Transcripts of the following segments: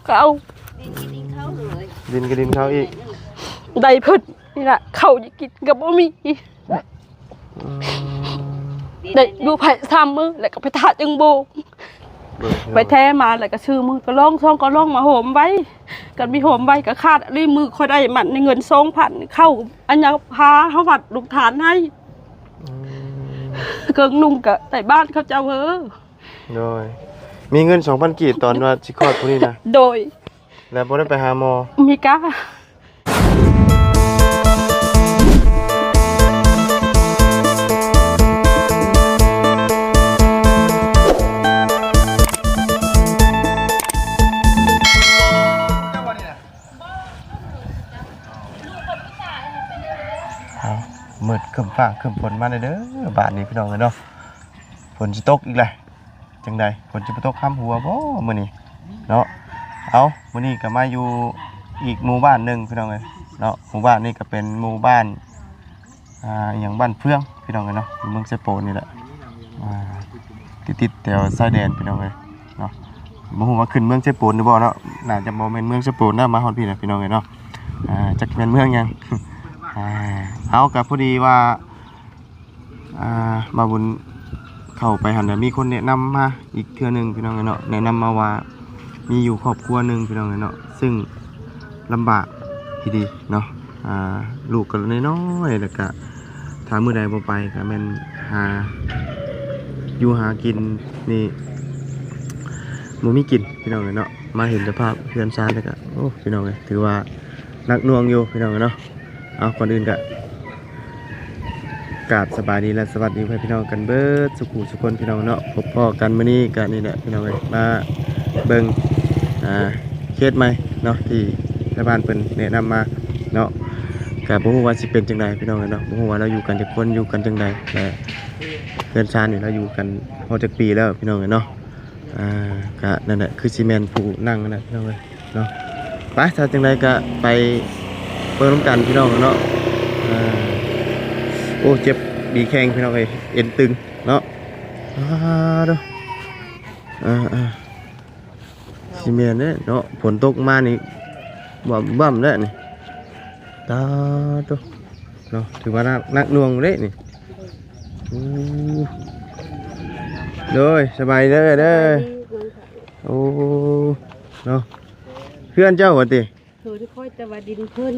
ເຂົາ ດິນກໍດິນເຂົາອີກ ໄດ້ເພິ່ນນີ້ລະ ເຂົ້າຊິກິນກໍບໍ່ມີ. ອືມ ໄດ້ຢູ່ໄພສາມມື້ ແລ້ວກໍໄປຖ້າຈຶ່ງໂບກ ໄປແທ້ມາ ແລ້ວກໍຊື້ມືກະລອງ ສອງກະລອງມາໂຮມໄວ້ ຄັນມີໂຮມໄວ້ກໍຂາດອີ່ຫຼີ. ມື້ຂ້ອຍໄດ້ມັນເງິນສອງພັນ ເຂົ້າອັນຍາພາເຮົາວັດລູກທານໃຫ້ ອືມ ເຄື່ອງນຸ່ງກໍໄດ້ບ້ານເຂົາເຈົ້າເອີ. ໂດຍ ມີເງິນສອງພັນກີບຕອນວ່າຊິຄອດຜູ້ນີ້ນະ? ໂດຍ ແລ້ວບໍ່ໄດ້ໄປຫາໝໍ? ມີກາ ເອົາ ມືດຄຶ້ມຟ້າຄຶ້ມຝົນມາແລ້ວເດີ ບາດນີ້ພີ່ນ້ອງເອີຍເນາະ ຝົນຊິຕົກອີກແລ້ວ. ຈັ່ງໃດ ຝົນຊິບໍ່ຕົກຄ້ຳຫົວບໍ່ມື້ນີ້ເນາະ? ເອົາ ມື້ນີ້ກໍມາຢູ່ອີກໝູ່ບ້ານໜຶ່ງພີ່ນ້ອງເອີຍເນາະ. ໝູ່ບ້ານນີ້ກໍເປັນໝູ່ບ້ານ ອ່າ ອີ່ຫຍັງ ບ້ານເຟືອງພີ່ນ້ອງເອີຍເນາະ ຢູ່ເມືອງເຊໂປນນີ້ແຫຼະ. ອ່າ ຕິດໆແຖວຊາຍແດນພີ່ນ້ອງເອີຍເນາະ. ບໍ່ຮູ້ວ່າຂຶ້ນເມືອງເຊໂປນຫຼືບໍ່ເນາະ? ໜ້າຈະບໍ່ແມ່ນເມືອງເຊໂປນນະ ມາຮອດພີ້ນະພີ່ນ້ອງເອີຍເນາະ. ອ່າ ຈັກແມ່ນເມືອງຫຍັງ? ອ່າ ເອົາ ກໍພໍດີວ່າ ອ່າ ບ່າວບຸນເຂົ້າໄປຫັ້ນນະ ມີຄົນແນະນຳມາອີກເທື່ອໜຶ່ງພີ່ນ້ອງເອີຍເນາະ. ແນະນຳມາວ່າມີຢູ່ຄອບຄົວໜຶ່ງພີ່ນ້ອງເອີຍເນາະ ຊຶ່ງລຳບາກອີ່ຫຼີເນາະ. ອ່າ ລູກກໍນ້ອຍໆ ແລ້ວກະຖ້າມື້ໃດບໍ່ໄປກໍແມ່ນຫາຢູ່ຫາກິນນີ້ບໍ່ມີກິນພີ່ນ້ອງເອີຍເນາະ. ມາເຫັນສະພາບເຮືອນຊານແລ້ວກະ ໂອ້ ພີ່ນ້ອງເອີຍ ຖືວ່າໜັກໜ່ວງຢູ່ພີ່ນ້ອງເອີຍເນາະ. ເອົາ ກ່ອນອື່ນກະ ກາບສະບາຍດີ ແລະ ສະຫວັດດີພໍ່ແມ່ພີ່ນ້ອງກັນເບິດສູ່ຜູ້ສູ່ຄົນພີ່ນ້ອງເນາະ. ພົບພໍ້ກັນມື້ນີ້ກະນີ້ແຫຼະພີ່ນ້ອງເອີຍ ມາເບິ່ງ ອ່າ ເຂດໃໝ່ເນາະ ທີ່ຊາວບ້ານເພິ່ນແນະນຳມາເນາະ. ກະບໍ່ຮູ້ວ່າຊິເປັນຈັ່ງໃດພີ່ນ້ອງເອີຍເນາະ ບໍ່ຮູ້ວ່າລາວຢູ່ກັນຈັກຄົນ ຢູ່ກັນຈັ່ງໃດ ແລະ ເຮືອນຊານນີ້ລາວຢູ່ກັນຮອດຈັກປີແລ້ວພີ່ນ້ອງເອີຍເນາະ. ອ່າ ກະນັ້ນແຫຼະ ຄືຊິແມ່ນຜູ້ນັ່ງນັ້ນແຫຼະພີ່ນ້ອງເອີຍເນາະ. ໄປ ຖ້າຈັ່ງໃດກະໄປເບິ່ງນຳກັນພີ່ນ້ອງເນາະ. ອ່າ ໂອ້ ເຈັບດີແຂ້ງພີ່ນ້ອງເອີຍ ເອັນຕຶງເນາະ. ອ່າ ໂທ້ ອ່າ ອ່າ ຊິແມ່ນເດ້ເນາະ ຝົນຕົກມານີ້ບຳໆແລ້ວນີ້. ຕາໂທ້ ເນາະ ຖືວ່າໜັກ ໜັກໜ່ວງເດ້ນີ້. ໂອ້ ໂດຍ ສະບາຍດີເດີ. ໂອ້ ເນາະ ເຮືອນເຈົ້າວ່າຕິ? ເຮືອນຂ້ອຍແຕ່ວ່າດິນເພິ່ນ.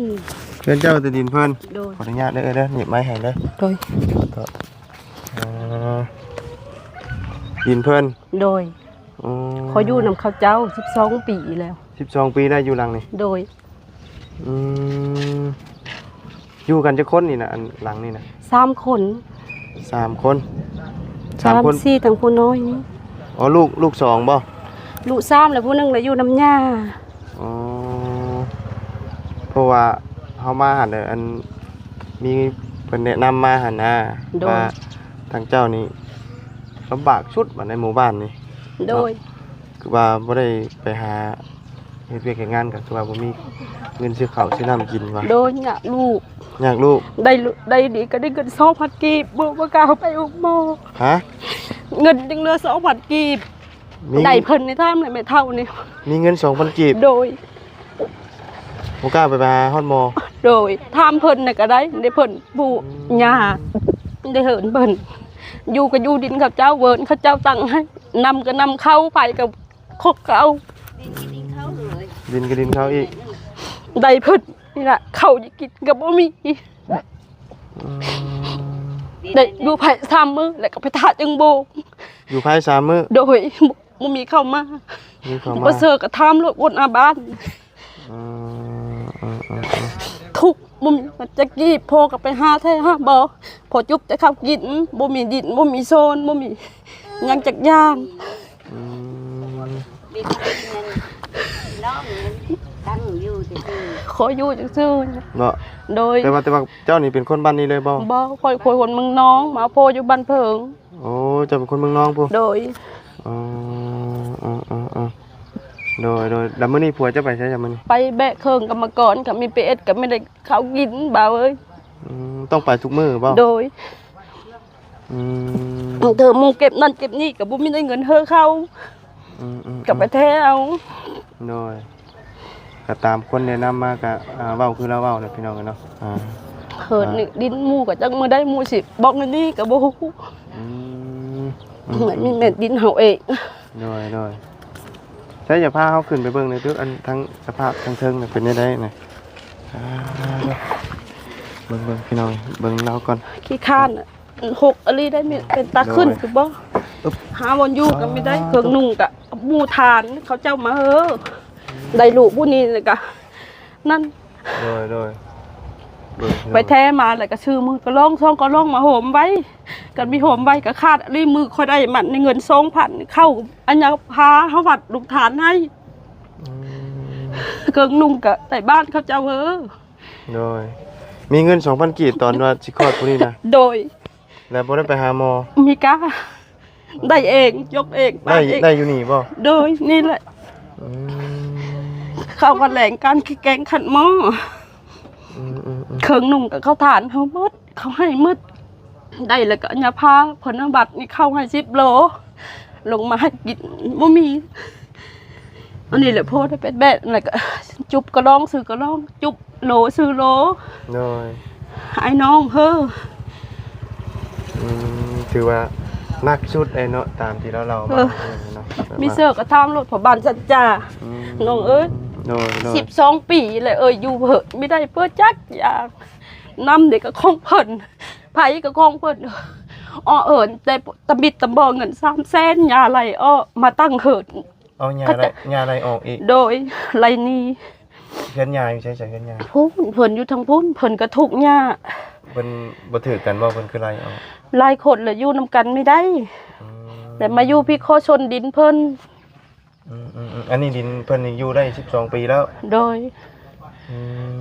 ເຮືອນເຈົ້າແຕ່ດິນເພິ່ນ. ໂດຍ ຂໍອະນຸຍາດເດີ ເດີ ໜີບໄມ້ໃຫ້ເດີ. ໂດຍ ເອີ ດິນເພິ່ນ. ໂດຍ ອືມ ຂ້ອຍຢູ່ນຳເຂົາເຈົ້າສິບສອງປີແລ້ວ. ສິບສອງປີແລ້ວຢູ່ຫຼັງນີ້? ໂດຍ ອືມ ຢູ່ກັນຈັກຄົນນີ້ນະ ອັນຫຼັງນີ້ນະ? ສາມຄົນ. ສາມຄົນ? ສາມ ສາມຄົນ ສີ່ ທັງຜູ້ນ້ອຍນີ້. ອໍ ລູກ ລູກສອງບໍ່? ລູກສາມ ແລ້ວຜູ້ໜຶ່ງລະຢູ່ນຳຍ່າ. ອໍ ເພາະວ່າເຮົາມາຫັ້ນ ອັນ ມີເພິ່ນແນະນຳມາຫັ້ນນະ. ໂດຍ ວ່າທາງເຈົ້ານີ້ລຳບາກສຸດບັດໃນໝູ່ບ້ານນີ້. ໂດຍ ເນາະ ຄືວ່າບໍ່ໄດ້ໄປຫາເຮັດວຽກເຮັດງານ ກໍຄືວ່າບໍ່ມີເງິນຊື້ເຂົ້າຊື້ນ້ຳກິນວ່າ. ໂດຍ ຍາກລູກ ຍາກລູກ. ໄດ້ ໄດ້ດີກໍໄດ້ເງິນສອງພັນກີບ ບໍ່ ບໍ່ກ້າເອົາໄປໂຮງໝໍ. ຮະ? ເງິນຍັງເຫຼືອສອງພັນກີບ. ໄດ້ເພິ່ນນີ້ ຖາມແລ້ວແມ່ເຖົ້ານີ້ ມີເງິນສອງພັນກີບ. ໂດຍ ບໍ່ກ້າໄປ ໄປຫາຮອດໝໍ. ໂດຍ ຖາມເພິ່ນນະກໍໄດ້ ໄດ້ເພິ່ນຜູ້ ອືມ ຍ່າ ໄດ້ເຫີນເພິ່ນ ຢູ່ກໍຢູ່ດິນເຂົາເຈົ້າ ເວີນເຂົາເຈົ້າຕັ້ງໃຫ້ ນຳກໍນຳເຂົ້າ ໄປກໍຄົກເຂົາ ດິນກໍດິນເຂົາອີກ ໄດ້ເພິ່ນນີ້ລະ ເຂົ້າຊິກິນກໍບໍ່ມີ. ອືມ ໄດ້ຢູ່ໄພສາມມື້ ແລ້ວກໍໄປຖ້າຈຶ່ງໂບກ. ຢູ່ໄພສາມມື້? ໂດຍ ບໍ່ມີເຂົ້າມາ ມີເຂົ້າມາ ບໍ່ເຊີກໍຖາມໂລດ ວົນອາບ້ານ. ເອີ ເອີ ເອີ ເອີ ທຸກ ບໍ່ມີເງິນຈັກກີບ ພໍ່ກໍໄປຫາແທ້ຫາບໍ່ ພໍຈຸບແຕ່ເຂົ້າກິນ ບໍ່ມີດິນ ບໍ່ມີໂຊນ ບໍ່ມີຫຍັງຈັກຢ່າງ. ອືມ ດິນທີ່ນັ້ນນ້ອງນັ້ນຕັ້ງຢູ່ຊື່ໆ ຂໍຢູ່ຊື່ໆ ເນາະ. ໂດຍ ແຕ່ວ່າ ແຕ່ວ່າເຈົ້ານີ້ເປັນຄົນບ້ານນີ້ເລີຍບໍ່? ບໍ່ ຂ້ອຍ ຂ້ອຍຄົນເມືອງນອງ ມາເອົາພໍ່ຢູ່ບ້ານເຜິງ. ໂອ້ ເຈົ້າເປັນຄົນເມືອງນອງພຸ້ນ? ໂດຍ ອໍ ເອີ ເອີ ເອີ ເອີ ໂດຍ ໂດຍ ແລ້ວມື້ນີ້ຜົວເຈົ້າໄປໃສຈ້ະມື້ນີ້? ໄປແບກເຄື່ອງກຳມະກອນ ກໍມີໄປເອັດ ກໍມີໄດ້ເຂົ້າກິນ ບ່າວເອີຍ. ອືມ ຕ້ອງໄປທຸກມື້ບໍ່? ໂດຍ ອືມ ບາງເທື່ອໝູ່ເກັບນັ້ນເກັບນີ້ ກໍບໍ່ມີໄດ້ເງິນເຮີເຂົາ. ອືມໆໆ ກໍໄປແທ້ເອົາ. ໂດຍ ກໍຕາມຄົນແນະນຳມາ ກໍ ອ່າ ເວົ້າຄືລາວເວົ້າແຫຼະ ພີ່ນ້ອງເອີຍເນາະ. ອ່າ ເຮີດນີ້ ອ່າ ດິນໝູ່ກໍຈັກມື້ໃດໝູ່ຊິບອກອັນນີ້ກໍບໍ່ຮູ້. ອືມ ອືມໆ ມັນມີແມ່ນດິນເຮົາເອງ. ໂດຍໆ ໃສ ຢ່າພາເຮົາຂຶ້ນໄປເບິ່ງແດ່ເດີ້ ອັນທາງສະພາບທາງເທິງນະເປັນແນວໃດນະ? ອ່າ ເບິ່ງໆ ພີ່ນ້ອງ ເບິ່ງລາວກ່ອນ ຂີ້ຄ້ານ ຫົກອີ່ຫຼີໄດ໋ ມີເປັນຕາຂຶ້ນຄືບໍ່? ຫາບ່ອນຢູ່ກໍມີໄດ້ ເຄື່ອງນຸ່ງກໍໝູ່ທານເຂົາເຈົ້າມາເຮີ ໄດ້ລູກຜູ້ນີ້ແລ້ວກໍນັ້ນ. ໂດຍໆ ໄປແທ້ມາແລ້ວກໍຊື້ມືກະລອງ ສອງກະລອງມາໂຮມໄວ້ ກໍມີໂຮມໄວ້ກໍຂາດອີ່ຫຼີ ມື້ຂ້ອຍໄດ້ມັນໃນເງິນສອງພັນ ເຂົ້າອັນຍາພາເຮົາວັດລູກທານໃຫ້. ອືມ ເຄື່ອງນຸ່ງກໍໄດ້ບ້ານເຂົາເຈົ້າເຮີ. ໂດຍ ມີເງິນສອງພັນກີບຕອນວ່າຊິຄອດຜູ້ນີ້ນະ? ໂດຍ ແລ້ວບໍ່ໄດ້ໄປຫາໝໍ? ມີກາ ໄດ້ເອງ ຍົກເອງ ໄດ້ ໄດ້ຢູ່ນີ້ບໍ່? ໂດຍ ນີ້ແຫຼະ. ອືມ ເຂົ້າກັບແຫຼງການແກງຂັນໝໍ້. ອືມໆໆ ເຄື່ອງນຸ່ງກັບເຂົ້າທານເຮົາໝົດ ເຂົາໃຫ້ໝົດ. ໄດ້ແລ້ວກໍອັນຍາພາເພິ່ນນຳວັດນີ້ເຂົ້າໃຫ້ສິບໂລ ລົງມາໃຫ້ກິນບໍ່ມີ. ອັນນີ້ແຫຼະໂພດເປັນແບບນັ້ນ ແລ້ວກໍຈຸບກະລອງ ຊື້ກະລອງ ຈຸບໂຫຼ ຊື້ໂຫຼ. ໂດຍ ອ້າຍນ້ອງເຮີ. ອືມ ຖືວ່າໜັກສຸດເລີຍເນາະ ຕາມທີ່ລາວເລົ່າມາເນາະ. ມີເສື້ອກໍຖາມໂລດ ພໍ່ບ້ານສັດຈາ. ອືມ ນ້ອງເອີຍ ໂດຍໆ ສິບສອງປີແລ້ວເອີຍ ຢູ່ເຮີ ມີໄດ້ເພື່ອຈັກຢ່າງ ນຳເດັກກໍຂອງເພິ່ນ ໃຜກໍຂອງເພິ່ນ. ອໍ ເອີນ ແຕ່ຕະບິດຕະບອງເງິນສາມແສນ ຍ່າໄລ່ອອກມາຕັ້ງເຮີດ. ເອົາ ຍ່າໄລ່ ຍ່າໄລ່ອອກອີກ? ໂດຍ ໄລ່ໜີ. ເຮືອນຍ່າຢູ່ໃສຊະ ເຮືອນຍ່າ? ພຸ້ນ ເພິ່ນຢູ່ທາງພຸ້ນ ເພິ່ນກໍທຸກຍາກ. ເພິ່ນບໍ່ຖືກກັນບໍ່ ເພິ່ນຄືໄລ່ອອກ? ຫຼາຍຄົນແຫຼະ ຢູ່ນຳກັນມີໄດ້. ອືມ ແຕ່ມາຢູ່ພີ້ ຂໍຊົນດິນເພິ່ນ. ອືມໆໆ ອັນນີ້ດິນເພິ່ນນີ້ຢູ່ໄດ້ສິບສອງປີແລ້ວ? ໂດຍ. ອືມ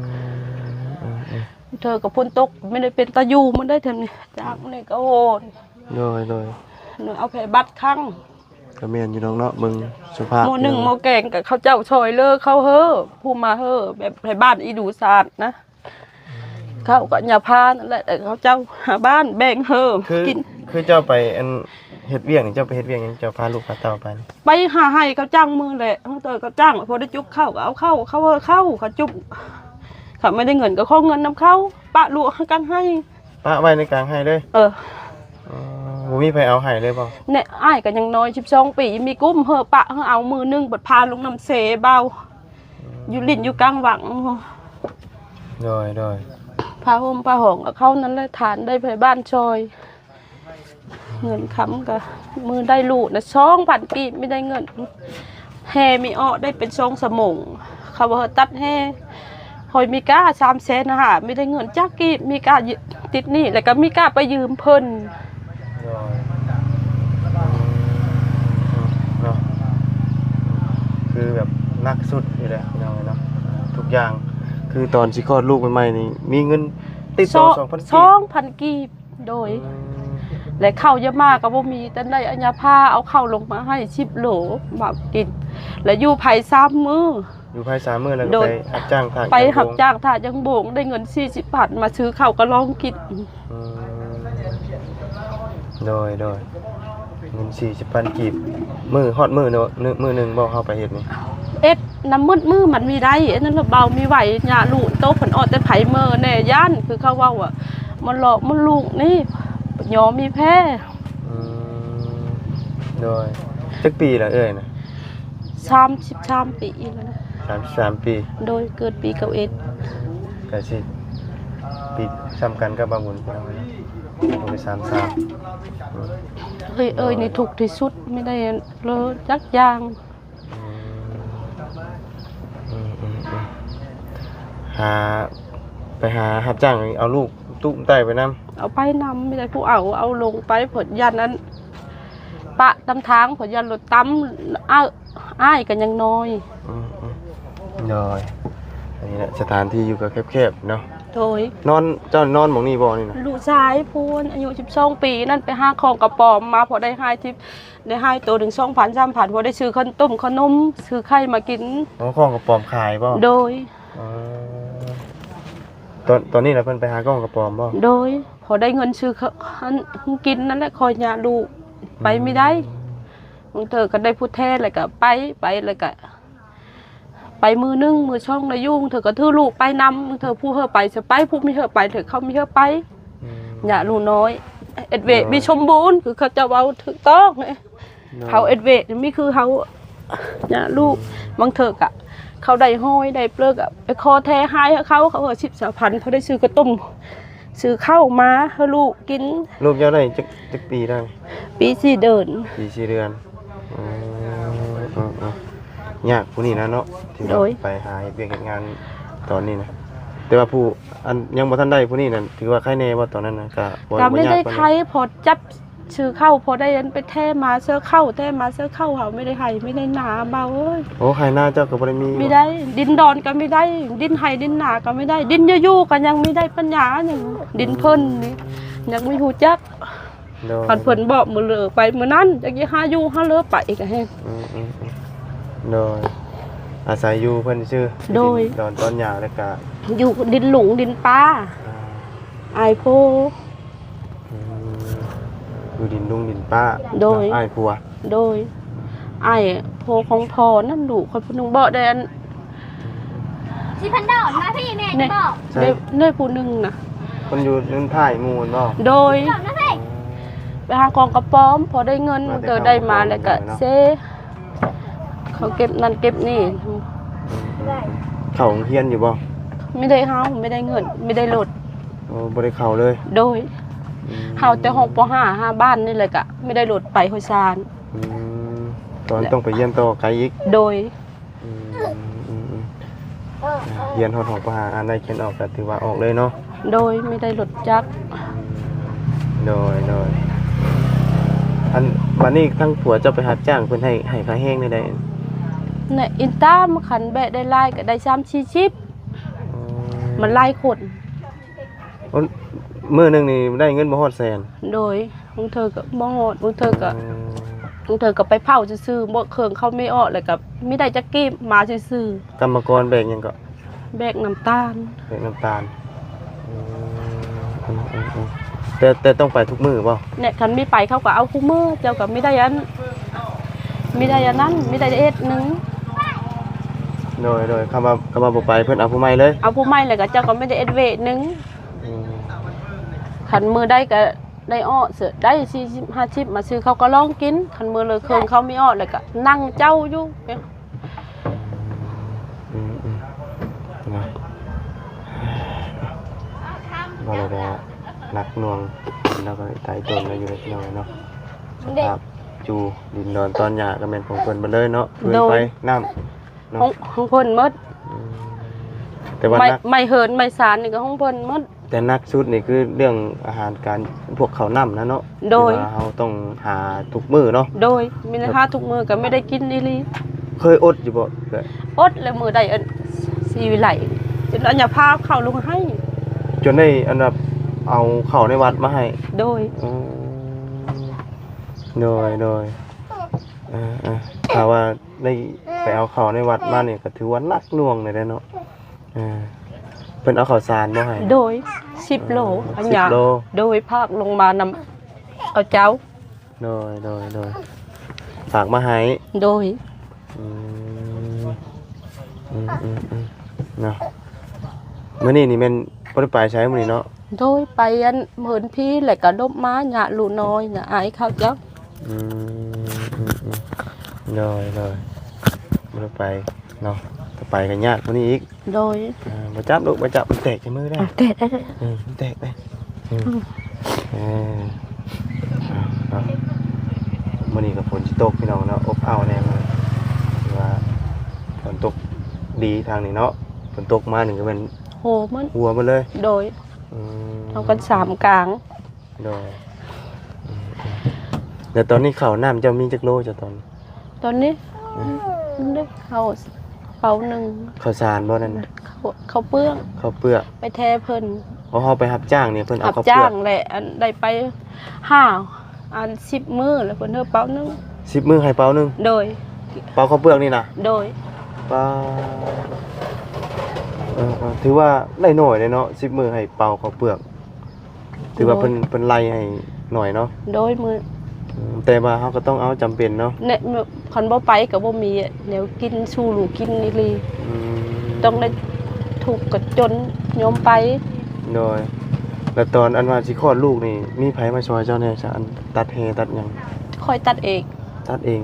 ອືມໆ ເທື່ອກໍຝົນຕົກ ບໍ່ໄດ້ເປັນຕາຢູ່ມັນໄດ້ ແຖວນີ້ ຈາກນີ້ກໍໂຫດ. ໂດຍໆ ເອົາໃຜບັດຄັ້ງ ກໍແມ່ນຢູ່ດອກເນາະ ເບິ່ງສະພາບ. ໝໍ້ໜຶ້ງໝໍ້ແກງກໍເຂົາເຈົ້າຊ່ອຍເຫຼືອເຂົາເຮີ ຜູ້ມາເຮີ ແບບໃຜບ້ານອີດູສາດນະ. ເຂົາກໍຍາພານັ້ນແຫຼະ ແຕ່ເຂົາເຈົ້າຫາບ້ານແບ່ງເຮີ ຄື ກິນ. ຄືເຈົ້າໄປອັນເຮັດວຽກນີ້ ເຈົ້າໄປເຮັດວຽກຫຍັງ ເຈົ້າພາລູກພາເຕົ້າໄປ? ໄປຫາໄຮ່ເຂົາຈ້າງມື້ແຫຼະ ເຂົາຈ້າງ ພໍໄດ້ຈຸບເຂົ້າກໍເອົາເຂົ້າ ເຂົາເຮີເຂົ້າ ເຂົາຈຸບ ເຂົາບໍ່ໄດ້ເງິນກໍຂໍເງິນນຳເຂົາ ປະລວກໃຫ້ກາງໄຮ່. ປະໄວ້ໃນກາງໄຮ່ເລີຍ? ເອີ. ອໍ ບໍ່ມີໃຜເອົາໄຮ່ເລີຍບໍ່? ແນ່ ອ້າຍກໍຍັງນ້ອຍ ສິບສອງປີ ມີກຸ້ມເຮີ ປະເຮີເອົາ ມື້ໜຶ່ງບັດພາລົງນ້ຳເຊເບົາ. ອືມ ຢູ່ຫຼິ້ນຢູ່ກາງວັງ. ໂດຍໆ ຜ້າຫົ່ມຜ້າຫອງກໍເຂົານັ້ນແຫຼະ ທານໄດ້ໃຜບ້ານຊ່ອຍ. ເງິນຄຳກໍມື້ໄດ້ລູກນະ ສອງພັນກີບ ມີໄດ້ເງິນ ແຫ່ມີອອກໄດ້ເປັນສອງຊົ່ວໂມງ ເຂົາວ່າຕັດແຫ່ ຂ້ອຍມີກາສາມແສນຫ້າ ມີໄດ້ເງິນຈັກກີບ ມີກາຕິດໜີ້ ແລ້ວກໍມີກາໄປຢືມເພິ່ນ. ໂດຍ ເນາະ ຄືແບບໜັກສຸດນີ້ແຫຼະ ພີ່ນ້ອງເອີຍເນາະ ທຸກຢ່າງ. ຄືຕອນຊິຄອດລູກໃໝ່ໆນີ້ ມີເງິນຕິດໂຕ ສອງ ສອງພັນກີບ ສອງພັນກີບ. ໂດຍ ອືມ ແລະ ເຂົ້າຢາມາກໍບໍ່ມີ ແຕ່ໄດ້ອາຍາພາເອົາເຂົ້າລົງມາໃຫ້ສິບໂລ ມາກິນ ແລະ ຢູ່ໄພສາມມື້. ຢູ່ໄພສາມມື້ ແລ້ວກໍໄປຮັບຈ້າງຖາກ ໄປຮັບຈ້າງຖາກຢາງໂບງ ໄດ້ເງິນສີ່ສິບພັນ ມາຊື້ເຂົ້າກະລອງກິນ. ອືມ ໂດຍໆ ເງິນສີ່ສິບພັນກີບ ມື້ ຮອດມື້ເນາະ ມື້ໜຶ່ງບໍ່ ເຮົາໄປເຮັດນີ້? ເຮັດນຳໝົດມື້ມັນມີໄດ້ ອັນນັ້ນລະເບົາມີໄຫວ ຍາລູກໂຕເພິ່ນອອກແຕ່ໄພເມີແດ່ ຢ້ານ ຄືເຂົາເວົ້າວ່າ ມັນຫຼອກມັນລູກນີ້ ຍອມມີແພ້. ອືມ ໂດຍ ຈັກປີລະເອື້ອຍນະ? ສາມສິບສາມປີແລ້ວນະ. ສາມສິບສາມປີ. ໂດຍ ເກີດປີເກົ້າເອັດ ກະຊິປີຊ້ຳກັນກັບບ່າວບຸນ ພີ່ນ້ອງເອີຍເນາະ ບໍ່ໄດ້ສາມສິບສາມ. ອືມ ເອີຍ ເອີຍນີ້ທຸກທີ່ສຸດ ບໍ່ໄດ້ເລີຈັກຢ່າງ. ອືມ ອືມໆ ຫາ ໄປຫາຮັບຈ້າງເອົາລູກຕຸ້ມໄຕ້ໄປນຳ. ເອົາໄປນຳ ມີແຕ່ຜູ້ເອົາ ເອົາລົງໄປ ເພິ່ນຢ້ານອັນ ປະຕາມທາງ ເພິ່ນຢ້ານລົດຕຳ ອ້າຍ ອ້າຍກໍຍັງນ້ອຍ. ອືມໆ ໂດຍ ອັນນີ້ແຫຼະ ສະຖານທີ່ຢູ່ກໍແຄບໆເນາະ. ໂດຍ ນອນ ເຈົ້ານອນໝ່ອງນີ້ບໍ່ນີ້ນະ? ລູກຊາຍຜູ້ອາຍຸສິບສອງປີນັ້ນ ໄປຫາຂອງກະປອມມາ ພໍໄດ້ຫາຍທິບ ໄດ້ຫາຍໂຕໜຶ່ງສອງພັນສາມພັນ ພໍໄດ້ຊື້ເຂົ້າຕົ້ມເຂົ້າໜົມ ຊື້ໄຂ່ມາກິນ. ອໍ ຂອງກະປອມຂາຍບໍ່? ໂດຍ. ອໍ ຕອນ ຕອນນີ້ລະເພິ່ນໄປຫາຂອງກະປອມບໍ່? ໂດຍ ພໍໄດ້ເງິນຊື້ເຂົ້າ ອັນ ກິນນັ້ນແຫຼະ ຄອຍຍາລູກ ໄປບໍ່ໄດ້. ອືມ ບາງເທື່ອກໍໄດ້ຜູ້ແທນ ແລ້ວກໍໄປ ໄປ ແລ້ວກໍໄປມື້ໜຶ່ງ ມື້ສອງໄດ້ຢູ່ ບາງເທື່ອກໍຖືລູກໄປນຳ ບາງເທື່ອຜູ້ເຮີໄປຊິໄປ ຜູ້ມີເຮີໄປ ເທື່ອເຂົາມີເຮີໄປ ອືມ ຍາລູກນ້ອຍ ເຮັດວຽກ ໂດຍ ມີສົມບູນ ຄືເຂົາເຈົ້າເວົ້າຖືກຕ້ອງ ໂດຍ ເຂົາເຮັດວຽກມີຄືເຮົາ ຍາລູກ ອືມ ບາງເທື່ອກະເຂົາໄດ້ຮ້ອຍໄດ້ເປີກະ ໄປຂໍແທໃຫ້ເຂົາ ເຂົາເອົາສິບຊາວພັນ ພໍໄດ້ຊື້ກະຕົ້ມ ຊື້ເຂົ້າມາໃຫ້ລູກກິນ. ລູກເຈົ້າໄດ້ຈັກ ຈັກປີແລ້ວ? ປີສີ່ເດືອນ. ປີສີ່ເດືອນ. ອືມ ອືມ ຍາກຜູ້ນີ້ນະເນາະ ທີ່ແບບ ໂດຍ ໄປຫາເຮັດວຽກເຮັດງານຕອນນີ້ນະ ແຕ່ວ່າຜູ້ ອັນ ຍັງບໍ່ທັນໄດ້ຜູ້ນີ້ນັ້ນ ຖືວ່າໄຄແດ່ບໍ່ຕອນນັ້ນນະ? ກະບໍ່ ກໍບໍ່ຍາກປານໃດ ບໍ່ໄດ້ໄຄ ພໍຈັບ ຊື້ເຂົ້າ ພໍໄດ້ອັນໄປແທມາເຊື້ອເຂົ້າ ແທມາເຊື້ອເຂົ້າ ເຮົາໄມ່ໄດ້ໄຮ່ໄມ່ໄດ້ນາ ບ່າວເອີຍ. ໂອ້ ໄຮ່ນາເຈົ້າກໍບໍ່ໄດ້ມີບໍ່? ມີໄດ້ ດິນດອນກໍມີໄດ້ ດິນໄຮ່ດິນນາກໍມີໄດ້ ດິນຢູ່ໆກໍຍັງມີໄດ້ປັນຍາຫຍັງ ດິນເພິ່ນນີ້ ອືມ ຍັງມີຮູ້ຈັກ. ໂດຍ ຄັນເພິ່ນບອກມື້ເລີໄປມື້ນັ້ນ ຈັກຊິຫາຢູ່ຫາເລີໄປກໍແຮງ. ອືມໆໆ ໂດຍ ອາໄສຢູ່ເພິ່ນຊື່. ໂດຍ ດິນດອນຕອນຫຍ້າ ແລ້ວກະຢູ່ດິນຫຼຸງດິນປ່າ ອ່າ ອ້າຍໂພ. ອືມ ຢູ່ດິນລຸງດິນປ້າ. ໂດຍ ເນາະ ອ້າຍຜົວ. ໂດຍ ອ້າຍໂພຂອງພໍ່ນັ້ນ ລູກຂ້ອຍຜູ້ໜຶ່ງ ບໍ່ໄດ້ອັນ ຊິພັນດອນມາພີ່ແມ່ ນີ້ ຈະບອກ ໃຊ່ ເດ້ ເດ້ຜູ້ໜຶ່ງນະ ເພິ່ນຢູ່ເທິງທ້າຍໝູ່ແມ່ນບໍ່? ໂດຍ ມາພີ່ ໄປຫາຂອງກະປອມ ພໍໄດ້ເງິນ ມາແຕ່ ເກີດໄດ້ມາ ແລ້ວກະເຊ ເຂົາເກັບນັ້ນເກັບນີ້. ອືມ ເຂົ້າໂຮງຮຽນຢູ່ບໍ່? ໄມ່ໄດ້ເຮົາ ໄມ່ໄດ້ເງິນ ໄມ່ໄດ້ລົດ. ໂອ້ ບໍ່ໄດ້ເຂົ້າເລີຍ. ໂດຍ ອືມ ເຮົາແຕ່ຮອດ ປໍຫ້າ ຫາບ້ານນີ້ແຫຼະ ກະໄມ່ໄດ້ລົດໄປໂດຍສານ. ອືມ ຕອນ ແລະ ຕ້ອງໄປຮຽນຕໍ່ໄກອີກ. ໂດຍ ອືມ ອືມ ອືມ ຮຽນຮອດ ປໍຫ້າ ອ່ານໄດ້ຂຽນອອກ ກະຖືວ່າອອກເລີຍເນາະ. ໂດຍ ໄມ່ໄດ້ລົດຈັກ. ໂດຍ ໂດຍ ອັນ ບາດນີ້ທາງຜົວເຈົ້າໄປຮັບຈ້າງ ເພິ່ນໃຫ້ ໃຫ້ຄ່າແຮງແນວໃດ? ໃນອິນຕາມ ຄັນແບກໄດ້ຫຼາຍກໍໄດ້ສາມສີ່ສິບ. ອໍ ມັນຫຼາຍຄົນ. ໂອ້ ມື້ໜຶ່ງນີ້ໄດ້ເງິນບໍ່ຮອດແສນ? ໂດຍ ບາງເທື່ອກໍບໍ່ຮອດ ບາງເທື່ອກໍ ອໍ ບາງເທື່ອກໍໄປເຜົາຊື່ໆ ບໍ່ ເຄື່ອງເຂົາມີອອກ ແລ້ວກໍມີໄດ້ຈັກກີບມາຊື່ໆ. ກຳມະກອນແບກຫຍັງເກາະ? ແບກນ້ຳຕານ. ແບກນ້ຳຕານ. ອືມ ອືມ ອືມ ອືມ ແຕ່ ແຕ່ຕ້ອງໄປທຸກມື້ບໍ່? ແນ່ ຄັນມີໄປເຂົາກໍເອົາຄູ່ມື້ ເຈົ້າກໍມີໄດ້ອັນ ມີໄດ້ອັນນັ້ນ ມີໄດ້ເອັດໜຶ່ງ. ໂດຍ ໂດຍ ຄຳວ່າ ຄຳວ່າບໍ່ໄປ ເພິ່ນເອົາຜູ້ໃໝ່ເລີຍ. ເອົາຜູ້ໃໝ່ ແລ້ວກໍເຈົ້າກໍມີໄດ້ເອັດເວກໜຶ່ງ. ອືມ ຄັນມື້ໃດກໍໄດ້ອອກເສີດ ໄດ້ສີ່ສິບຫ້າສິບ ມາຊື້ເຂົ້າກໍລອງກິນ. ຄັນມື້ເລີກເຄື່ອງເຂົາມີອອກ ແລ້ວກໍນັ່ງເຈົ້າຢູ່. ອືມ ອືມ ເນາະ ວ່າແລ້ວກໍໜັກໜ່ວງ ແລ້ວກໍໄຕຕົນແລ້ວຢູ່ເນາະ ພີ່ນ້ອງເນາະ. ສະພາບຢູ່ດິນດອນຕອນຫຍ້າກໍແມ່ນຂອງເພິ່ນເບິດເລີຍເນາະ ເຮືອນໄຟ ໂດຍ ນ້ຳເນາະ ຂອງ ຂອງເພິ່ນໝົດ. ອືມ ແຕ່ວ່າ ໄມ້ ໜັກ ໄມ້ເຫີນໄມ້ສານນີ້ກໍຂອງເພິ່ນໝົດ. ແຕ່ໜັກສຸດນີ້ຄືເລື່ອງອາຫານການ ພວກເຂົ້ານ້ຳນະເນາະ. ໂດຍ ທີ່ວ່າເຮົາຕ້ອງຫາທຸກມື້ເນາະ. ໂດຍ ມີແຕ່ຫາທຸກມື້ກໍບໍ່ໄດ້ກິນອີ່ຫຼີ. ເຄີຍອົດຢູ່ບໍ່ເອື້ອຍ? ອົດແລ້ວມື້ໃດອັນສີວິໄລ ຈົນອັນຍາພາເຂົ້າລົງໃຫ້ ຈົນໄດ້ອັນວ່າເອົາເຂົ້າໃນວັດມາໃຫ້. ໂດຍ ອືມ ໂດຍ ໂດຍ ເອີ ເອີ ຖ້າວ່າ ໄດ້ໄປເອົາເຂົ້າໃນວັດມານີ້ກໍຖືວ່າໜັກໜ່ວງເລີຍເດ້ເນາະ. ເອີ ເພິ່ນເອົາເຂົ້າສານບໍ່ໃຫ້? ໂດຍ ສິບໂລ ເອີ ອັນຍາ ສິບໂລ. ໂດຍ ພາກລົງມານຳເຂົາເຈົ້າ. ໂດຍ ໂດຍ ໂດຍ ຝາກມາໃຫ້. ໂດຍ ອືມ ອືມ ອືມ ອືມ ເນາະ ມື້ນີ້ນີ້ແມ່ນບໍ່ໄດ້ໄປໃສມື້ນີ້ເນາະ? ໂດຍ ໄປອັນເຫີນພີ ແລ້ວກໍລົບມາຍາລູກນ້ອຍນະ ອາຍເຂົາເຈົ້າ. ອືມ ອືມ ອືມ ໂດຍ ໂດຍ ບໍ່ໄດ້ໄປເນາະ ຖ້າໄປກໍຍາກກວ່ານີ້ອີກ. ໂດຍ ເອີ ບໍ່ຈັບລູກ ບໍ່ຈັບ ມັນແຕກໃສ່ມືໄດ້. ເອົາແຕກໄດ້ ເອີ ມັນແຕກໄດ້. ອືມ ອືມ ເອີ ເອົາເນາະ ມື້ນີ້ກໍຝົນຊິຕົກ ພີ່ນ້ອງເນາະ ອົບອ້າວແດ່ ຄືວ່າຝົນຕົກດີທາງນີ້ເນາະ ຝົນຕົກມານີ້ກໍແມ່ນ ໂຫ ມັນຫົວໝົດເລີຍ. ໂດຍ ອືມ ເອົາກັນສາມກາງ. ໂດຍ ອືມ ແລ້ວຕອນນີ້ເຂົ້ານ້ຳເຈົ້າມີຈັກໂລເຈົ້າຕອນນີ້? ຕອນນີ້ ອືມ ໄດ້ເຂົ້າເປົາໜຶ່ງ. ເຂົ້າສານບໍ່ນັ້ນນະ? ເຂົ້າ ເຂົ້າເປືອກ ເຂົ້າເປືອກ ໄປແທເພິ່ນ. ເພາະເຮົາໄປຮັບຈ້າງນີ້ ເພິ່ນເອົາເຂົ້າເປືອກ ຮັບຈ້າງແຫຼະ ອັນໄດ້ໄປຫ້າ ອັນ ສິບມື້ ແລ້ວເພິ່ນໃຫ້ເປົາໜຶ່ງ. ສິບມື້ໃຫ້ເປົາໜຶ່ງ? ໂດຍ ເປົາເຂົ້າເປືອກນີ້ນະ? ໂດຍ ປາ ເອີ ເອີ ຖືວ່າໄດ້ໜ້ອຍເດ້ເນາະ ສິບມື້ໃຫ້ເປົາເຂົ້າເປືອກ. ຖືວ່າເພິ່ນ ໂດຍ ເພິ່ນໄລ່ໃຫ້ໜ້ອຍເນາະ. ໂດຍ ມື້ ອືມ ແຕ່ວ່າເຮົາກໍຕ້ອງເອົາ ຈຳເປັນເນາະ. ແນະ ຄັນບໍ່ໄປກໍບໍ່ມີແນວກິນສູ່ລູກກິນອີ່ຫຼີ. ອືມ ຕ້ອງໄດ້ທຸກກໍຈົນຍອມໄປ. ໂດຍ. ແລ້ວຕອນອັນວ່າຊິຄອດລູກນີ້ ມີໃຜມາຊ່ອຍເຈົ້າແດ່ຊະ? ອັນຕັດແຮ່ຕັດຫຍັງ? ຂ້ອຍຕັດເອງ. ຕັດເອງ.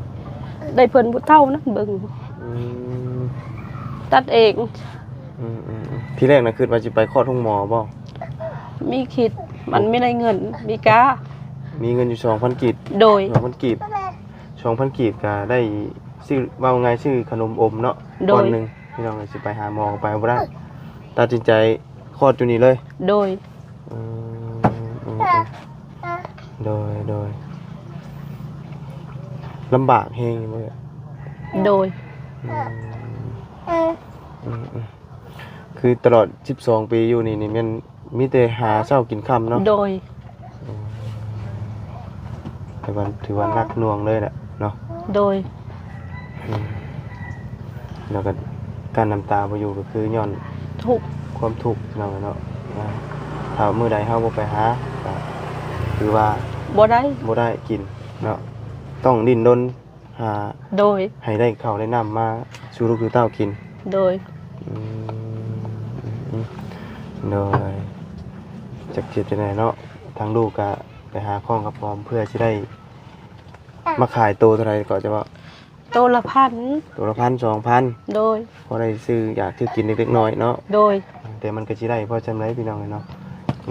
ໄດ້ເພິ່ນຜູ້ເຖົ້ານັ້ນເບິ່ງ. ອືມ ຕັດເອງ. ອືມໆໆ ທີແລກນະຄິດວ່າຊິໄປຄອດໂຮງໝໍບໍ່? ມີຄິດ ມັນມີໄດ້ເງິນ ມີກາ ມີເງິນຢູ່ສອງພັນກີບ. ໂດຍ. ສອງພັນກີບ ສອງພັນກີບກະໄດ້ຊື້ ເວົ້າງ່າຍ ຊື້ຂະໜົມອົມເນາະ. ໂດຍ. ກ້ອນໜຶ່ງ ພີ່ນ້ອງເອີຍ ຊິໄປຫາໝໍກໍໄປບໍ່ໄດ້ ຕັດສິນໃຈຄອດຢູ່ນີ້ເລີຍ. ໂດຍ. ອືມ ອືມໆ ໂດຍໆ ລຳບາກແຮງຢູ່ບໍ່? ໂດຍ. ອືມ ອືມໆ ຄືຕະຫຼອດສິບສອງປີຢູ່ນີ້ນີ້ແມ່ນມີແຕ່ຫາເຊົ້າກິນຄ່ຳເນາະ? ໂດຍ. ອືມ ຖືວ່າ ຖືວ່າໜັກໜ່ວງເລີຍແຫຼະເນາະ? ໂດຍ. ອືມ ແລ້ວກໍກັ້ນນ້ຳຕາບໍ່ຢູ່ ກໍຄືຍ້ອນທຸກ ຄວາມທຸກເນາະ ເນາະ. ອາ ຖ້າມື້ໃດເຮົາບໍ່ໄປຫາ ກໍຄືວ່າບໍ່ໄດ້ ບໍ່ໄດ້ກິນເນາະ ຕ້ອງດີ້ນລົນ ຫາ ໂດຍ ໃຫ້ໄດ້ເຂົ້າໄດ້ນ້ຳມາສູ່ລູກສູ່ເຕົ້າກິນ. ໂດຍ. ອືມ ໂດຍ. ຈັກເຮັດຈັ່ງໃດເນາະ ທາງລູກກະໄປຫາຂອງກັບຫອມເພື່ອຊິໄດ້ມາຂາຍໂຕເທົ່າໃດກໍຈະວ່າ ໂຕລະພັນ ໂຕລະພັນ ສອງພັນ. ໂດຍ. ພໍໄດ້ຊື້ຢາກຊື້ກິນເລັກໆນ້ອຍໆເນາະ. ໂດຍ. ແຕ່ມັນກໍຊິໄດ້ພໍສ່ຳໃດພີ່ນ້ອງເອີຍເນາະ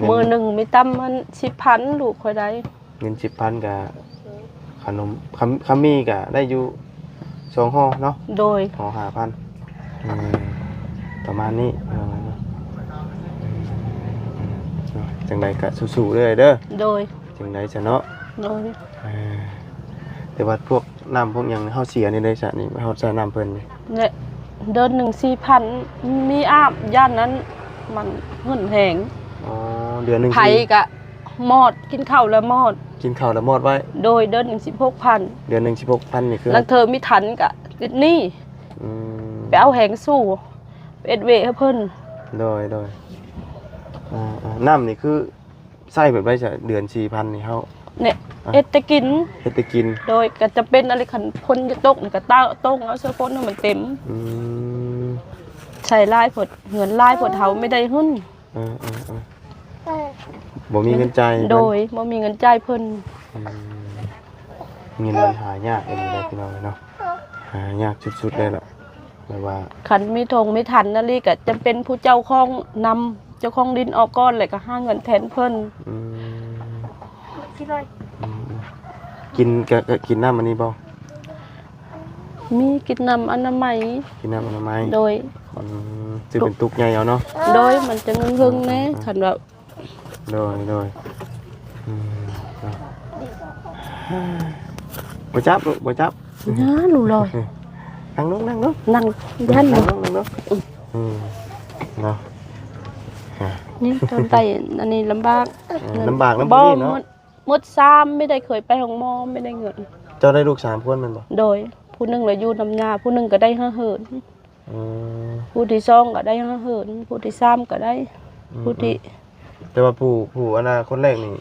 ມື້ໜຶ່ງມີຕ່ຳມັນສິບພັນ ລູກຂ້ອຍໄດ້. ເງິນສິບພັນກະຂະໜົມ ຄຳ ຄຳມີກະໄດ້ຢູ່ສອງຫໍ່ເນາະ. ໂດຍ. ຫໍ່ຫ້າພັນ ອືມ ປະມານນີ້ເນາະ. ຈັ່ງໃດກະສູ້ໆເດີ້ເດີ້. ໂດຍ. ຈັ່ງໃດຊະເນາະ. ໂດຍ. ເອີ ແຕ່ວ່າພວກນ້ຳພວກຫຍັງເຮົາເສຍນີ້ໄດ້ຊະນີ້ ເຮົາໃຊ້ນ້ຳເພິ່ນນີ້ ແລະ ເດືອນໜຶ່ງສີ່ພັນ ມີອາບ ຢ້ານນັ້ນມັນເງິນແຮງ. ອໍ ເດືອນໜຶ່ງ ໄຜກໍ ມອດ ກິນເຂົ້າແລ້ວມອດ ກິນເຂົ້າແລ້ວມອດໄວ້. ໂດຍ. ເດືອນໜຶ່ງສິບຫົກພັນ ເດືອນໜຶ່ງສິບຫົກພັນນີ້ຄື ລາງເທື່ອມີທັນກະຕິດໜີ້. ອືມ ໄປເອົາແຮງສູ້ ໄປເຮັດເວໃຫ້ເພິ່ນ. ໂດຍ ໂດຍ. ອາ ອາ ນ້ຳນີ້ຄືໃຊ້ແບບໃດຊະ ເດືອນສີ່ພັນນີ້ເຮົາ ນີ້ ອາ ເຮັດແຕ່ກິນ ເຮັດແຕ່ກິນ. ໂດຍ. ກໍຈຳເປັນອັນນີ້ ຄັນຝົນຈະຕົກນີ້ກໍຕາ ຕົງເອົາເສື້ອຝົນໃຫ້ມັນເຕັມ. ອືມ ໃຊ້ຫຼາຍໂພດ ເງິນຫຼາຍໂພດ ເຮົາໄມ່ໄດ້ຫຶ້ນ. ເອີໆໆ ບໍ່ມີເງິນຈ່າຍໃຫ້ເພິ່ນ. ໂດຍ. ບໍ່ມີເງິນຈ່າຍເພິ່ນ. ອືມ ເງິນມັນຫາຍາກອີ່ຫຼີເດ້ພີ່ນ້ອງເອີຍເນາະ ຫາຍາກສຸດໆເລີຍລະ ແບບວ່າ ຄັນມີຖົງມີຖັນນັ້ນລີ້ ກໍຈຳເປັນຜູ້ເຈົ້າຂອງນຳ ເຈົ້າຂອງດິນອອກກ່ອນ ແລ້ວກໍຫາເງິນແທນເພິ່ນ. ອືມ ອືມໆ ກິນ ກະ ກະກິນນ້ຳອັນນີ້ບໍ່? ມີກິນນ້ຳອະນາໄມ. ກິນນ້ຳອະນາໄມ. ໂດຍ. ອືມ ຊື້ເປັນຕຸກໃຫຍ່ເອົາເນາະ. ໂດຍ. ມັນຈະເຫິງໆແດ່ ອືມໆ ຄັນວ່າ. ໂດຍ ໂດຍ. ອືມ ເນາະ ບໍ່ຈັບລູກ ບໍ່ຈັບ. ນາ ລູກລອຍ. ນັ່ງລົງ ນັ່ງລົງ ນັ່ງ ຢ້ານ. ນັ່ງລົງ ນັ່ງລົງ. ອືມ ເນາະ. ນີ້ຕອນໄຕ້ອັນນີ້ລຳບາກ. ເອີ ລຳບາກນຳຜູ້ນີ້ເນາະ. ໝົດ ໝົດສາມ ໄມ່ໄດ້ເຄີຍໄປໂຮງໝໍ ໄມ່ໄດ້ເງິນ. ເຈົ້າໄດ້ລູກສາມຄົນແມ່ນບໍ່? ໂດຍ. ຜູ້ໜຶ່ງລະຢູ່ນຳຍ່າ ຜູ້ໜຶ່ງກໍໄດ້ຫາເຫີນ. ອືມ ຜູ້ທີສອງກໍໄດ້ຫາເຫີນ ຜູ້ທີສາມກໍໄດ້. ອືມ ຜູ້ທີ ແຕ່ວ່າຜູ້ ຜູ້ອັນນ່າຄົນແລກນີ້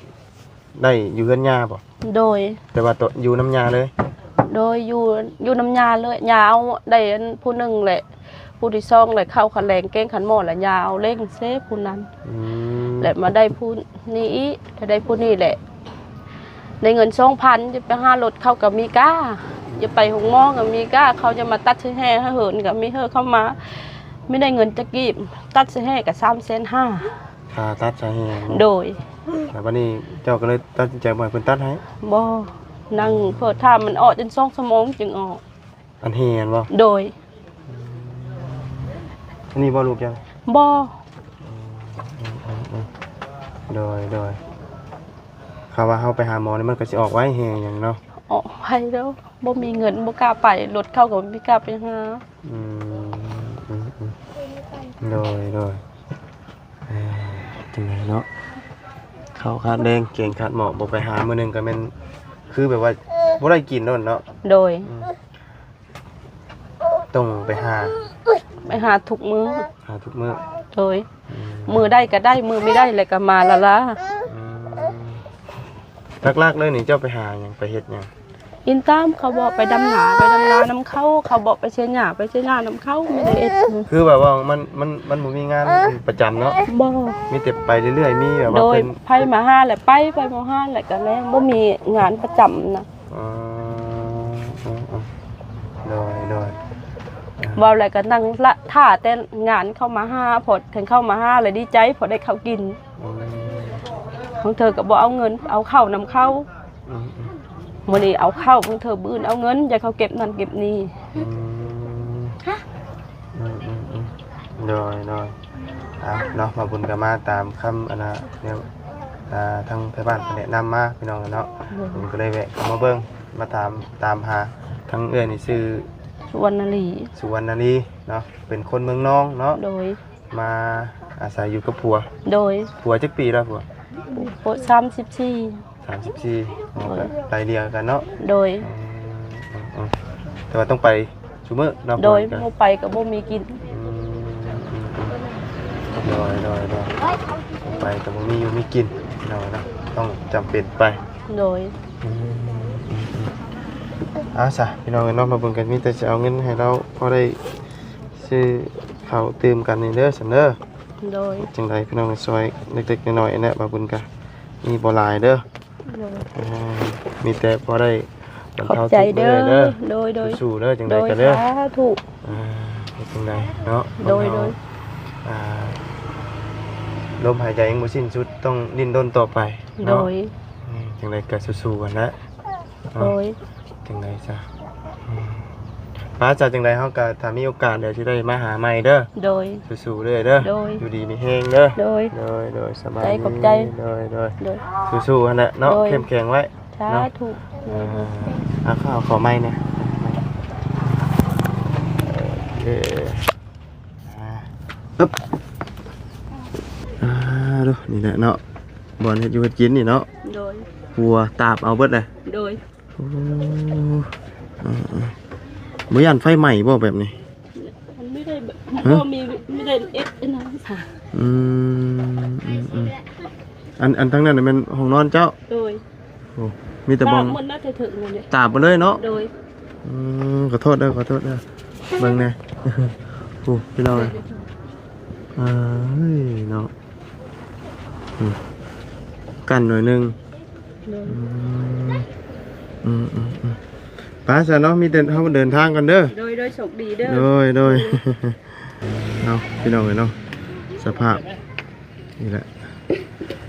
ໄດ້ຢູ່ເຮືອນຍ່າບໍ່? ໂດຍ. ແຕ່ວ່າໂຕ ຢູ່ນຳຍ່າເລີຍ? ໂດຍ. ຢູ່ ຢູ່ນຳຍ່າເລີຍ ຍ່າເອົາໄດ້ອັນຜູ້ໜຶ່ງແຫຼະ ຜູ້ທີສອງແຫຼະ ເຂົ້າຄັນແລງແກງຄັນໝໍລະ ຍ່າເອົາເລັງເຊຜູ້ນັ້ນ. ອືມ ແລະມາໄດ້ຜູ້ນີ້ອີກ ໄດ້ຜູ້ນີ້ແຫຼະ ໄດ້ເງິນສອງພັນ ຈະໄປຫາລົດເຂົາກໍມີກາ ຈະໄປໂຮງໝໍກໍມີກາ ເຂົາຈະມາຕັດໃສ່ແຮ່ໃຫ້ເຫີນກໍມີເຫີເຂົ້າມາ ມີໄດ້ເງິນຈັກກີບ ຕັດໃສ່ແຮ່ກໍສາມແສນຫ້າ ຄ່າຕັດໃສ່ແຮ່ເນາະ. ໂດຍ. ແລ້ວບັດນີ້ເຈົ້າກໍເລີຍຕັດສິນໃຈບໍ່ໃຫ້ເພິ່ນຕັດໃຫ້? ບໍ່ ນັ່ງ ອືມ ເພື່ອຖ້າມັນອອກຈົນສອງຊົ່ວໂມງຈຶ່ງອອກ. ອັນແຮ່ຫັ້ນບໍ່? ໂດຍ. ອັນນີ້ບໍ່ລູກເຈົ້າ? ບໍ່. ອືມໆໆ ໂດຍໆ ຄຳວ່າເຮົາໄປຫາໝໍນີ້ມັນກໍຊິອອກໄວແຮ່ຫຍັງເນາະ? ອອກໄວແລ້ວ ບໍ່ມີເງິນ ບໍ່ກ້າໄປ ລົດເຂົາກໍບໍ່ມີກ້າໄປຫາ. ອືມ ອືມໆ ໂດຍໆ ເອີ ຈັ່ງໃດເນາະ ເຂົ້າຂາດແດງ ແກງຂາດໝໍ້ ບໍ່ໄປຫາມື້ໜຶ່ງກໍແມ່ນ ຄືແບບວ່າບໍ່ໄດ້ກິນໂດນເນາະ. ໂດຍ. ອືມ ຕ້ອງໄປຫາ ໄປຫາທຸກມື້ ຫາທຸກມື້. ໂດຍ. ອືມ ມື້ໃດກໍໄດ້ ມື້ບໍ່ໄດ້ແລ້ວກໍມາລະລາ. ອືມ ຫຼັກໆເລີຍນີ້ເຈົ້າໄປຫາຫຍັງ ໄປເຮັດຫຍັງ? ກິນຕາມເຂົາບອກ ໄປດຳນາ ໄປດຳນານຳເຂົາ ເຂົາບອກໄປເສຍຫຍ້າ ໄປເສຍຫຍ້ານຳເຂົາ ມີແຕ່ເຮັດ. ຄືແບບວ່າມັນ ມັນ ມັນບໍ່ມີງານ ອ່າ ປະຈຳເນາະ? ບໍ່ ມີແຕ່ໄປເລື້ອຍໆ ມີແບບວ່າ ໂດຍ ເພິ່ນ ໃຜມາຫາແລ້ວໄປ ໃຜບໍ່ຫາແລ້ວກໍແລ້ວ ບໍ່ມີງານປະຈຳນະ. ອໍ ອໍ ອໍ ໂດຍ ໂດຍ ອ່າ ເວົ້າແລ້ວກໍນັ່ງລະ ຖ້າແຕ່ງານເຂົາມາຫາ ເພາະຄັນເຂົາມາຫາແລ້ວດີໃຈ ເພາະໄດ້ເຂົ້າກິນ. ອືມ ບາງເທື່ອກໍບໍ່ເອົາເງິນ ເອົາເຂົ້ານຳເຂົາ. ອືມ ອືມ ມື້ນີ້ເອົາເຂົ້າ ບາງເທື່ອມື້ອື່ນເອົາເງິນ ຢາກເຂົາເກັບນັ້ນເກັບນີ້. ອືມ ອືມ ອືມ ອືມ ໂດຍ ໂດຍ ອ່າ ເນາະ ບ່າວບຸນກໍມາຕາມຄຳ ອັນນ່າ ແນວ ອ່າ ທາງໄທບ້ານເພິ່ນແນະນຳມາ ພີ່ນ້ອງເນາະ. ໂດຍ ເພິ່ນກໍເລີຍແວະເຂົ້າມາເບິ່ງ ມາຖາມ ຕາມຫາ. ທາງເອື້ອຍນີ້ຊື່ ສຸວັນນະລີ ສຸວັນນະລີເນາະ ເປັນຄົນເມືອງນອງເນາະ. ໂດຍ ມາອາໄສຢູ່ກັບຜົວ. ໂດຍ ຜົວຈັກປີແລ້ວຜົວ? ໂອ້ ສາມສິບສີ່ ສາມສິບສີ່ ໂດຍ ກໍໄລ່ເລ່ຍກັນເນາະ. ໂດຍ ອືມ ອືມ ແຕ່ວ່າຕ້ອງໄປ ຊຸມື້ເນາະ. ໂດຍ ບໍ່ໄປກໍບໍ່ມີກິນ. ອືມ ອືມ ອືມ ໂດຍ ໂດຍ ໂດຍ ໄປກໍບໍ່ມີຢູ່ມີກິນເນາະ ເນາະ ຕ້ອງຈຳເປັນໄປ. ໂດຍ ອືມ ອືມ ອືມ ເອົາຊະ ພີ່ນ້ອງເອີຍເນາະ ມາເບິ່ງກັນ ມີແຕ່ຊິເອົາເງິນໃຫ້ລາວພໍໄດ້ຊື້ເຂົ້າຕື່ມກັນນີ້ເດີ ຊັ້ນເດີ. ໂດຍ ຈັ່ງໃດພີ່ນ້ອງ ຊ່ອຍເລັກໆນ້ອຍໆ ແຫຼະ ບ່າວບຸນກະມີບໍ່ຫຼາຍເດີ. ໂດຍ ອ່າ ມີແຕ່ພໍໄດ້ບັນເທົາທຸກເດີ. ຂອບໃຈເດີ ເດີ ໂດຍ ໂດຍ ສູ້ໆເດີ ຈັ່ງໃດກໍເດີ ສາທຸ. ອ່າ ເຮັດຈັ່ງໃດເນາະ ໂດຍ ຄົນເຮົາ ໂດຍ ອ່າ ລົມຫາຍໃຈຍັງບໍ່ສິ້ນສຸດ ຕ້ອງດີ້ນລົນຕໍ່ໄປເນາະ. ໂດຍ ອືມ ຈັ່ງໃດກໍສູ້ໆຫັ້ນແຫຼະ. ໂດຍ ຈັ່ງໃດຊະ ອືມ ປ້າ ຈະຈັ່ງໃດເຮົາກໍຖ້າມີໂອກາດດຽວຊິໄດ້ມາຫາໃໝ່ເດີ. ໂດຍ ສູ້ໆເດີ ເດີ ໂດຍ ຢູ່ດີມີແຮງເດີ. ໂດຍ ໂດຍ ໂດຍ ສະບາຍດີ ຂອບໃຈ ໂດຍ ໂດຍ ໂດຍ ສູ້ໆຫັ້ນແຫຼະເນາະ. ໂດຍ ເຂັ້ມແຂງໄວ້ ສາທຸ ເນາະ. ອ່າ ເອົາເຂົ້າ ເອົາເຂົ້າໃໝ່ແດ່ ເອີ ອຶບ ອ່າ ດູ ນີ້ແຫຼະເນາະ ບ່ອນເຮັດຢູ່ເຮັດກິນນີ້ເນາະ. ໂດຍ ຄົວຕາບເອົາເບິດເລີຍ. ໂດຍ ໂອ້ ເອີໆ ບໍ່ຢ້ານໄຟໄໝ້ບໍ່ແບບນີ້? ມັນບໍ່ໄດ້ແບບ ຮະ? ບໍ່ມີ ບໍ່ໄດ້ເອັດອັນນັ້ນ. ອືມ ອືມໆ ອັນ ອັນທາງນັ້ນນະແມ່ນຫ້ອງນອນເຈົ້າ? ໂດຍ ໂອ້ ມີແຕ່ບ່ອນ ຕາບໝົດນະ ເຖິງໆ ນັ້ນແຫຼະ ຕາບໝົດເລີຍເນາະ. ໂດຍ ອືມ ຂໍໂທດເດີ ຂໍໂທດເດີ ເບິ່ງແດ່ ໂອ້ ພີ່ນ້ອງເອີຍ ເອີຍເນາະ. ອືມ ກັນໜ້ອຍໜຶ່ງ. ໂດຍ ອືມ ອືມໆໆ ໄປຊະເນາະ ມີແຕ່ເຮົາເດີນທາງກັນເດີ. ໂດຍ ໂດຍ ໂຊກດີເດີ. ໂດຍ ໂດຍ ເນາະ ພີ່ນ້ອງເອີຍເນາະ ສະພາບນີ້ແຫຼະ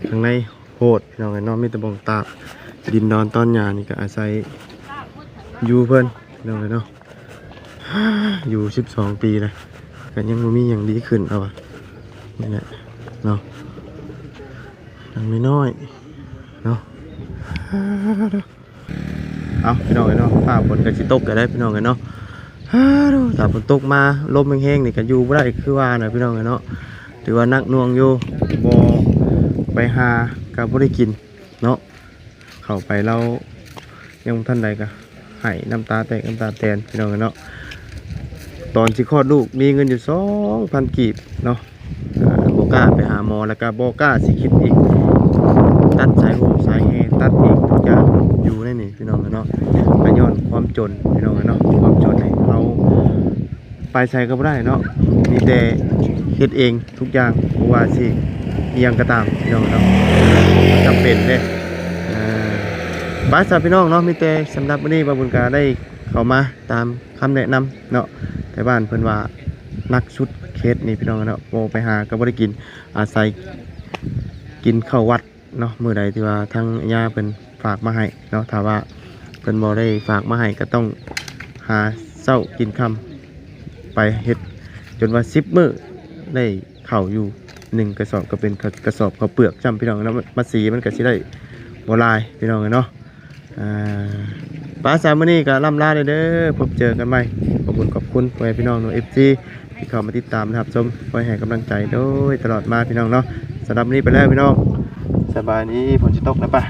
ຂ້າງໃນໂຫດ ພີ່ນ້ອງເອີຍເນາະ ມີແຕ່ບ່ອນຕາກ ດິນດອນຕອນຫຍ້ານີ້ກໍອາໄສຢູ່ເພິ່ນ ພີ່ນ້ອງເອີຍເນາະ. ຢູ່ສິບສອງປີແລ້ວ ກໍຍັງບໍ່ມີຫຍັງດີຂຶ້ນ ເອົາວ່າ ນີ້ແຫຼະເນາະ ຫຼັງນ້ອຍໆເນາະ. ເອົາ ພີ່ນ້ອງເອີຍເນາະ ຟ້າຝົນກໍຊິຕົກແລ້ວ ພີ່ນ້ອງເອີຍເນາະ. ຖ້າຝົນຕົກມາ ລົມແຮງໆນີ້ ກໍຢູ່ບໍ່ໄດ້ ຄືວ່ານະ ພີ່ນ້ອງເອີຍເນາະ ຖືວ່າໜັກໜ່ວງຢູ່ ບໍ່ໄປຫາກໍບໍ່ໄດ້ກິນເນາະ. ເຂົ້າໄປລາວຍັງບໍ່ທັນໄດ້ກໍໄຫ້ນ້ຳຕາແຕກນ້ຳຕາແຕນ ພີ່ນ້ອງເອີຍເນາະ. ຕອນຊິຄອດລູກມີເງິນຢູ່ສອງພັນກີບເນາະ ອ່າ ບໍ່ກ້າໄປຫາໝໍ ແລ້ວກໍບໍ່ກ້າຊິຄິດອີກ ຕັດສາຍຫົ່ມສາຍແຮ່ ຕັດອີກທຸກຢ່າງຢູ່ໃນນີ້ ພີ່ນ້ອງເອີຍເນາະ. ກໍຍ້ອນຄວາມຈົນ ພີ່ນ້ອງເອີຍເນາະ ຄວາມຈົນໃນເຮົາ ໄປໃສກໍບໍ່ໄດ້ເນາະ ມີແຕ່ເຮັດເອງທຸກຢ່າງ ບໍ່ວ່າຊິອີ່ຫຍັງກໍຕາມ ພີ່ນ້ອງເນາະ ຈຳເປັນເດ້. ເອີ ໄປຊະ ພີ່ນ້ອງເນາະ ມີແຕ່ສຳລັບມື້ນີ້ ບ່າວບຸນກະໄດ້ເຂົ້າມາຕາມຄຳແນະນຳເນາະ. ແຕ່ບ້ານເພິ່ນວ່າໜັກສຸດເຂດນີ້ ພີ່ນ້ອງເນາະ ບໍ່ໄປຫາກໍບໍ່ໄດ້ກິນ ອາໄສກິນເຂົ້າວັດ ເນາະ ມື້ໃດທີ່ວ່າທາງຍາເພິ່ນຝາກມາໃຫ້ເນາະ ຖ້າວ່າເພິ່ນບໍ່ໄດ້ຝາກມາໃຫ້ກໍຕ້ອງຫາເຊົ້າກິນຄ່ຳ ໄປເຮັດຈົນວ່າສິບມື້ ໄດ້ເຂົ້າຢູ່ໜຶ່ງກະສອບ ກໍເປັນກະສອບເຂົ້າເປືອກຊ້ຳ ພີ່ນ້ອງເນາະ. ມາສີມັນກໍຊິໄດ້ບໍ່ຫຼາຍ ພີ່ນ້ອງເນາະ. ອ່າ ໄປຊະ ມື້ນີ້ກໍລ່ຳລາເດີ ພົບເຈີກັນໃໝ່. ຂອບຄຸນ ຂອບຄຸນພໍ່ແມ່ພີ່ນ້ອງເນາະ ເອັຟຊີ ທີ່ເຂົ້າມາຕິດຕາມ ແລະ ຮັບຊົມ ຄອຍໃຫ້ກຳລັງໃຈໂດຍຕະຫຼອດມາ ພີ່ນ້ອງເນາະ. ສຳລັບມື້ນີ້ໄປແລ້ວ ພີ່ນ້ອງ ສະບາຍດີ. ຝົນຊິຕົກແລ້ວປະ